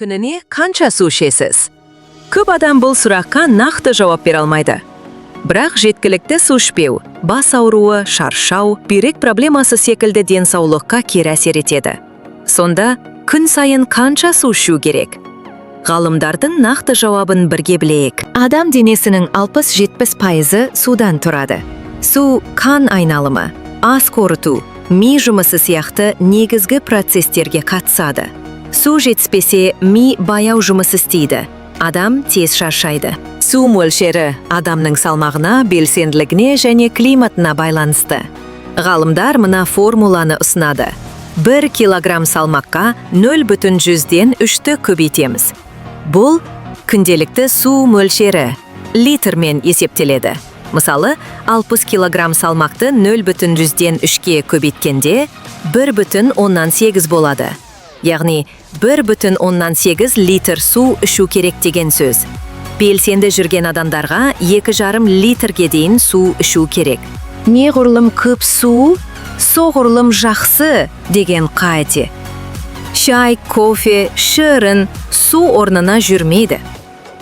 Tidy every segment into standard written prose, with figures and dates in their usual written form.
Күніне қанша су ішесіз? Көп адам бұл сұраққа нақты жауап бере алмайды. Бірақ жеткілікті су ішпеу бас ауруы, шаршау, бүйрек проблемасы секілді денсаулыққа кері әсер етеді. Сонда күн сайын қанша су ішу керек? Ғалымдардың нақты жауабын бірге білейік. Адам денесінің 60-70%-ы судан тұрады. Су қан айналымы, ас қорыту, ми жұмысы сияқты негізгі процестерге қатысады. Су жетіспесе, ми баяу жұмыс істейді. Адам тез шаршайды. Су мөлшері адамның салмағына, белсенділігіне және климатына байланысты. Ғалымдар мына формуланы ұсынады. 1 килограмм салмаққа 0,3-ті көбейтеміз. Бұл күнделікті су мөлшері литрмен есептеледі. Мысалы, 60 килограмм салмақты 0,3-ке көбейткенде 1,8 болады. Яғни 1,8 литр су ішу керек деген сөз. Белсенді жүрген адамдарға 2,5 литрге дейін су ішу керек. Неғұрлым көп су, соғұрлым жақсы деген қате. Шай, кофе, шырын су орнына жүрмейді.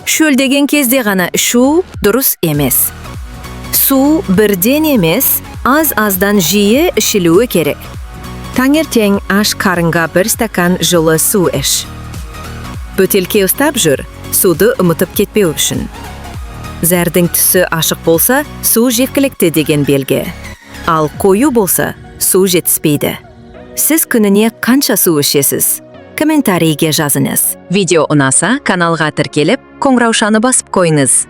Шөлдеген кезде ғана ішу дұрыс емес. Су бірден емес, аз-аздан жиі ішілуі керек. Таңертең аш қарынға бір стакан жылы су іш. Бөтелке ұстап жүр, суды ұмытып кетпеу үшін. Зәрдің түсі ашық болса, су жеткілікті деген белгі. Ал қою болса, су жетіспейді. Сіз күніне қанша су ішесіз? Комментарийге жазыңыз. Видео ұнаса, каналға тіркеліп, қоңыраушаны басып қойыңыз.